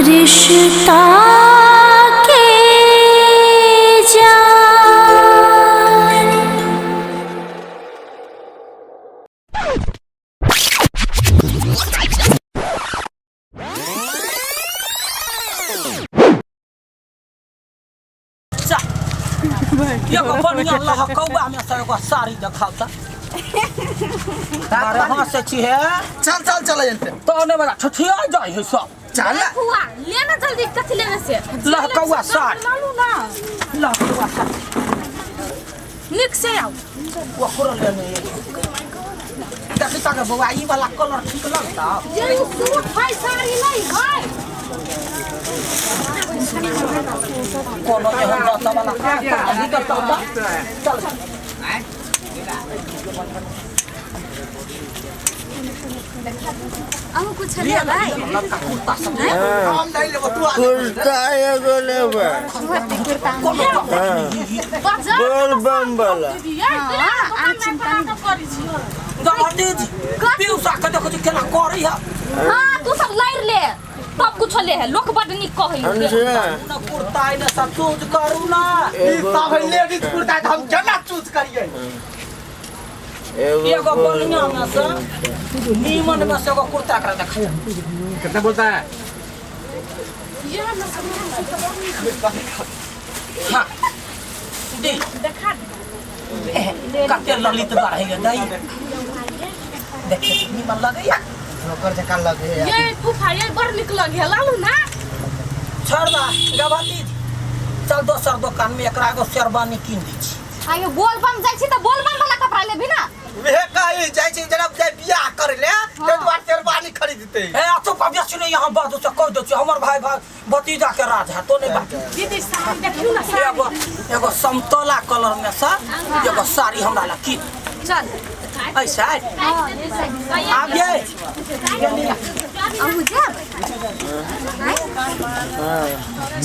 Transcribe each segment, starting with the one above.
रिश्ता के जान। एगो बढ़िया लहकौआ में से एगो साड़ी देखाउ त। अरे हाँ से छी है। चल चल चल जलते। तो ने बड़ा ठठिया जाइ है सब। चल। फुआ ले ना जल्दी, कथी लेने से? लहकौआ साड़ी। लालू ना। लहकौआ साड़ी। नीक से आउ। ओकरो लेने। देखी तक बौआ ई वाला कलर ठीक लगता? ये सूट है साड़ी नहीं है। कोनो एहन रहता वाला अभी तक चल। अहूँ कुछ लेबै? लड़का कुर्ता सब हम नहीं लेबो, तू आ। कुर्ता एगो लेबै। बोल बम वाला। पीयूषा के देखो केना करै है। हाँ तू सब लड़ ले तब कुछ ले है, लोक बड नीक कहै है। ना कुर्ता ने सब चूज करू ना। ई सब है लेडीज कुर्ता, हम केना चूज करियै? एगो बढ़िया में से नीमन में से एगो कुर्ता करा देख। कितना बोलता है? हाँ दे देखा कते ललित बार है दई देखे नीमन लगैया। ओकर जका लगे है। ये फूफा ये बड़ निक लगे है, लालू ना। छोड़ दा गवाती, चल दोसर दुकान में एकरा एगो शेरवानी कीन दै छी। आगे बोलबम जाइ छी त बोलबम वाला कपड़ा लेबी ना। वे कहि जाइ छी जना जाय बियाह करे ले ते दुआर शेरवानी खरीदते। ए अतो पबिया सुने यहाँ बात से कह दै छी, हमर भाई भाई भतीजा के राज है तो नहीं बात। दीदी साड़ी देखियो ना। एगो एगो समतोला कलर में से एगो साड़ी हमरा ला कीन। चल ऐसा आब ये अहू जाब।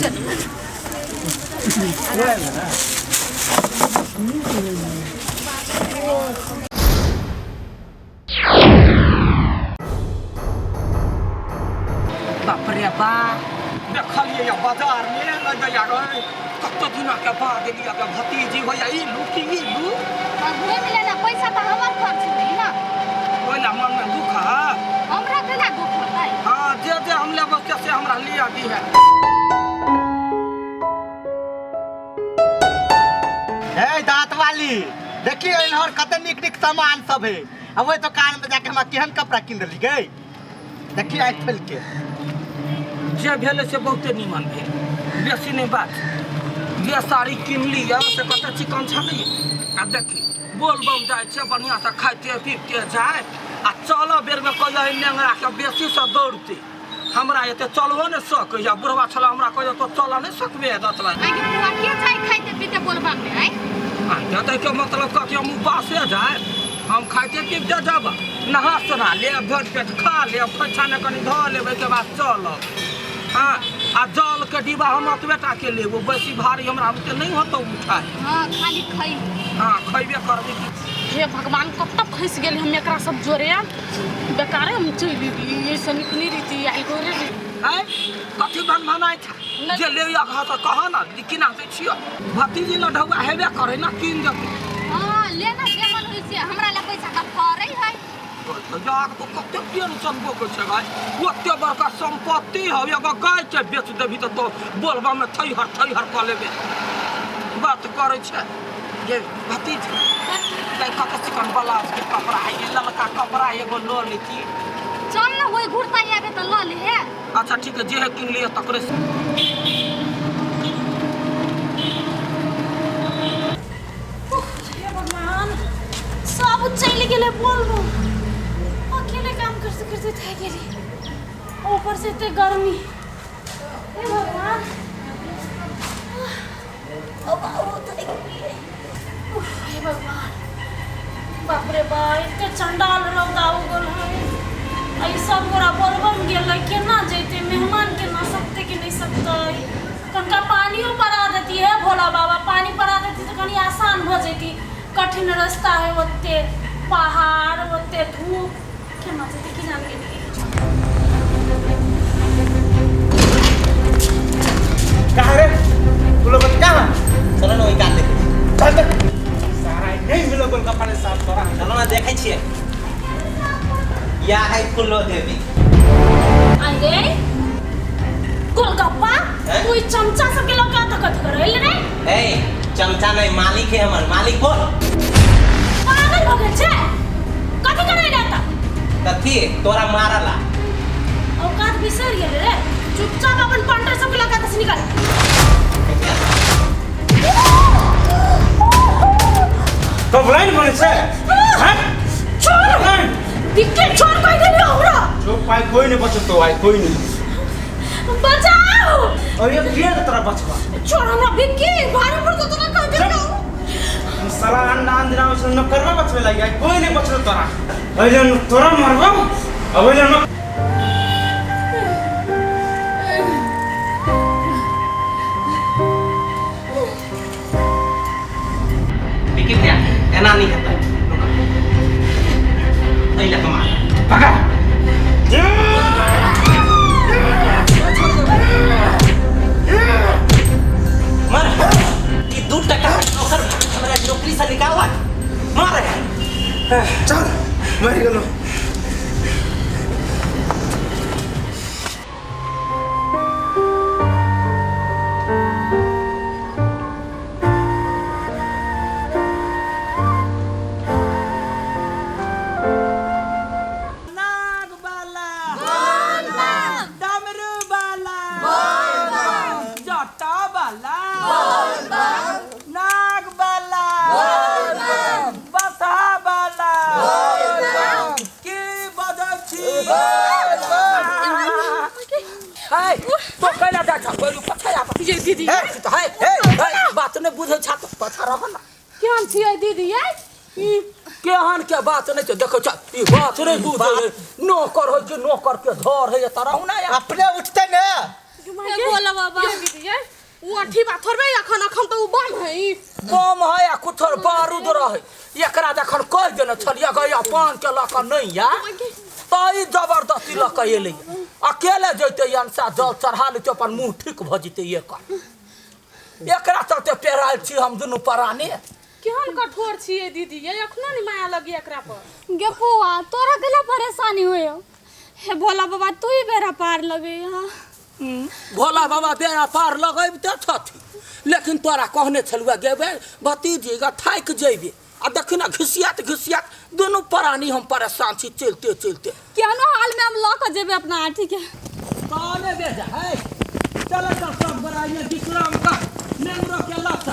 चल बाप रे बाप, देखलिए बाजार में दया रे कत दिना के बाद लिया के भतीजी होया ई लू की ई लू। घूमि लेना पैसा त हमर खर्च होई ना। ओइला मन में दुख है। हमरा केना दुख होतै? हां जे जे हम लेबो से हमरा लिया दी है। हे दांत वाली देखिए इन्हर कते निक निक सामान सब है। अब ओइ दुकान में जाके हमरा केहन कपड़ा किन देली गई देखिए आज फैल के। जे भेल से बहुते नीमन भेल, बेसी नहीं बात। जे साड़ी किन लिया से कते चिकन छलै। आ देखी बोलबम जाइ छै बढ़िया से खाइते पीबते जाय आ चल बेर में कहियो नेंगरा के बेसी से दौड़ते। हमरा एते चलबो नहीं सकैया, बुढ़वा छला हमरा कहियो तो चल नहीं सकबे दतला। आगे बुढ़वा के जाय खाइते पीते बोलबम में आइ? आ के मतलब कथी हम उपासे जाय, हम खाइते पीबते जाब, नहा सोना लेब, भरि पेट खा लेब, खोइछा ने कनि धऽ लेब, ओहिके बाद चलब। हाँ आ जल के डिब्बा हम ओतबे टा के लेबो, बेसी भारी हमरा ओते नहीं होतौ उठाय। हाँ खाली खइबे। हाँ खइबे करबे की। हे भगवान कब तक फंस गेल हम एकरा सब जोरे, बेकारे हम चलि गेली, ऐसे निकली रही आयल गोरे। है कथी भन भनाइ छै जे ले या तऽ कह ना किना दै छियो। भतीजी लढौआ हेबे करे ना किन देतै। हां ले ना जे मन होइ छै, हमरा ले पैसा का फरै है। यार तो कते टेंशन बोकै छै भाई, ओते बड़का संपत्ति हौ, एगो गाय के बेच देबही तऽ तो बोलबा में थैहर थैहर कऽ लेबे। बात करै छै ये भतीजी कते चिकन ब्लाउज के कपड़ा है, ये ललका कपड़ा एगो लऽ लेती। चल ना वही घुरता आबे तऽ लऽ ले। अच्छा ठीक है, जे है किन लिअ तकरे। हे भगवान सब चलि गेलै बोलबम, अकेले काम करते करते थाकि गेली, ऊपर से एते गर्मी। हे भगवान हे भगवान बाप रे बाप, एते चंडाल रौदा उगल है। ई सब गोरा बोलबम गेलै, केना जैते मेहमान, केना सकते कि नहीं सकते? कनका पानियो पड़ा देती है भोला बाबा, पानी पड़ा देती तो कनी आसान भ जैती। कठिन रास्ता है, ओते पहाड़ ओते धूप, केना जैते की जान गेली। कहाँ रे तू लोग कहाँ चलो ना ओहि कात देखै चल चल सारा नहीं मिलो गोलगप्पा ने साफ तोरा चलो ना देखै छियै या है फुल्लो देवी अरे गोलगप्पा हैं? तू ई चमचा सबके लग के कथी करे रे ए चमचा नहीं मालिक है हमर मालिक बोल पागल हो गेल छै कथी करे रे त कथी तोरा मारला औकात बिसर गेल रे चुपचाप अपन पांडर सबके लग के से निकल तो ब्लाइंड बने छे हैं छोड़ दिक्के छोड़ कह देली हमरा जो पाई कोई नहीं बचतो आई कोई नहीं बचाओ और ये के तोरा बचवा छोड़ हमरा भिक्की भारी पड़ तो तोरा कह देली साला अंडा अंदरा में न करवा बचवे लगी आई कोई नहीं बचलो तोरा अरे न तोरा मरबो अब न विकी भैया एना नहीं हेतै एहि लए कमा पकड़ मर ई 2 टका नौकर हमरा नौकरी से निकाललक मार चल मर गेलो नाग वाला डमरू वाला जटा वाला नाग वाला बसहा वाला की बजै छी है तो कैला जाइ छ कोइ पछा आ ये दीदी हे है हे बात नहि बुझै छ तऽ पछा रह ना केहन छियै दीदी ये केहन के बात नहि छै देखै छ ई बात नहि बुझै है नौकर होइ छै नौकर के धर है तऽ रहू ना यार अपने उठते ने बोला बाबा ये दीदी ये ओ अथी बात थोड़बे अखन अखन तऽ ओ बम है ई। बम है आ कुछो बारूद रहे एकरा जखन कहि देने छलियै गैया पान के लऽ कऽ नहि या तऽ ई जबरदस्ती लऽ कऽ एलै अकेले जैते अनसा जल चढ़ा लेतै अपन मुँह ठीक भऽ जेतै एकर एकरा चलते पेरायल छी हम दुनू प्राणी केहन कठोर छियै दीदी ये अखनो नहीं माया लगी एकरा पर गे फुआ तोरा केला परेशानी होयो हे भोला बाबा तू ही बेरा पार लगे यहाँ भोला बाबा बेड़ा पार लगैबते छथिन लेकिन तोरा कहने छलुआ गेबे भतीजी ग थाकि जैबे आ देखी ना घिसियात घिसियात दुनू प्राणी हम परेशान छी चलिते चलिते केहनो हाल में हम लऽ कऽ जेबै अपना आठी के ताने बेजा है चल चल सब बराइए विश्राम कर नेंगरो के लत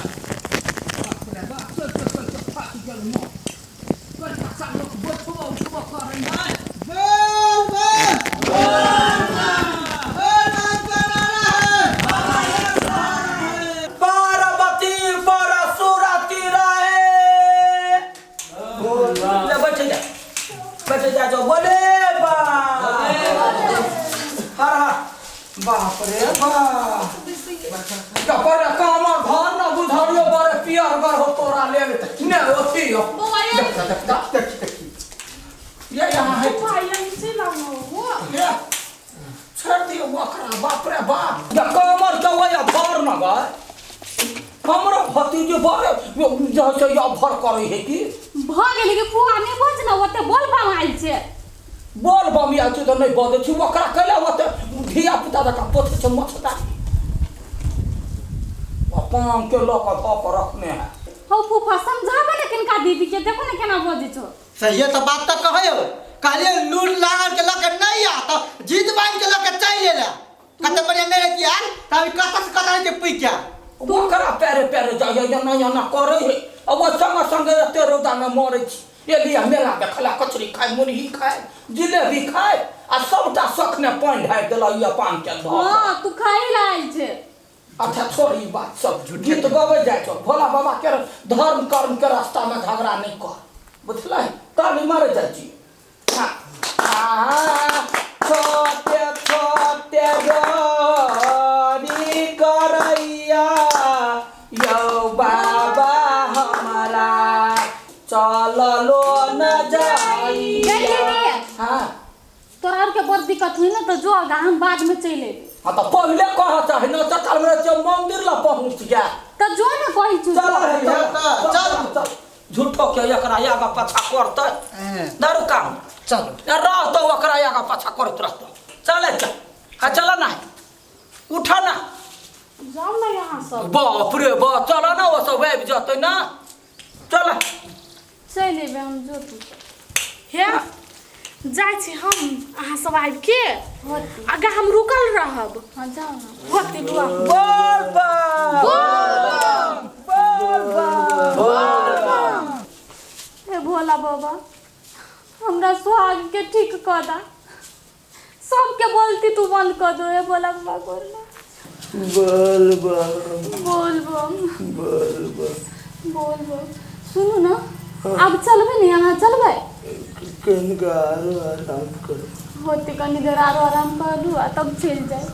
बाप रे बाप चल चल चल चल थाकि गेल मोन कोइ बच्चा लोक बैठबो उठबो करै है बोल बोल पार्वती परसुरती रहे ले बैठ जा बैठ जा जो बोले बा हर हर बाप रे बाप तो पहिले कामर घर न बुझलियो बड़े पियर गर हो तोरा लेल ने ओथी हो बौआ ये देख देख देख ये यहाँ है फुआ ये नीचे लाओ वो ये छोड़ दियो ओकरा बाप रे बाप ये कामर के वही भर न गए हमरो भतीजी बड़े जैसे ये भर करे है कि भऽ गेलै कि फुआ नहि बुझ ने ओते बोल बम आयल छै बोल बम आयल छै तऽ नहि बजै छी ओकरा कैला ओते धिया पुता जकाँ पोसै छै मच्छरदानी पान के लऽ कऽ धऽ कऽ रखने है हौ फूफा समझाबे ने किनका दीदी के देखो ने केना बजै छौ सही तो बात तो कहे हो कहलिए लूट लागल के लके नहीं आ तो जीत बांध के लके चल लेला कते बढ़िया नहीं रहती यार तभी कत से कत रहते पी क्या ओकरा पैरे पैरे जाइए एना एना करै है आ ओ संगे संगे एते रौदामे मरै छी एलियै मेला देखला कचरी खाय मुरही खाय जिलेबी खाय आ सबटा सखने पानि ढारि देलक ई पान के धऽ कऽ। हँ तू खाइ लए आयल छै अच्छा छोड़ ई बात सब गीत गबै जाइ छौ भोला बाबा के धर्म कर्म के रास्ता में झगड़ा नहीं कर बुझलै ताली मारे जाइ छी हाँ। आ, छोटे छोटे गरी करैया यौ बाबा हमारा चललो न गै जाइया दीदी हाँ तोरा आरके बड़ दिक्कत हुई ने तऽ जो आगा हम बादमे चलि एबै हाँ तो पहले कह चाहे न तो कल मेरे जो मंदिर ला पहुंच गया। तऽ जो ने कहै छी। चल रे, चल चल। चल, झूठो के एकरा आगा पाछा करतै। दारू काम चलो। रहतो, ओकरा आगा पाछा करैत रहतो। चले चल, हाँ चल ना, उठा ना। जाउ ने यहाँ सब। बाप रे बाप, चल ना, ओ सब आबि जेतै ना, चल। चलि एबै हम, जो तू। हे, जाइ छी हम, अहाँ सब आबि के होती। आगा हम रुकल रहब। हाँ, जाओ ना। होती बुआ। बोल बम, बोल बम। हे भोला बाबा, हमरा सुहाग के ठीक कऽ दा, सबके बोलती तू बंद कऽ दो। हे भोला बाबा, कर ना। बोल बम। बोल बम। बोल बम। बोल बम। सुनू ना, आब चलबै ने? अहाँ चलबै? कनिका आरो आराम करू। होते, कनी देर आरो आराम कर लू आ तब चलि जाए।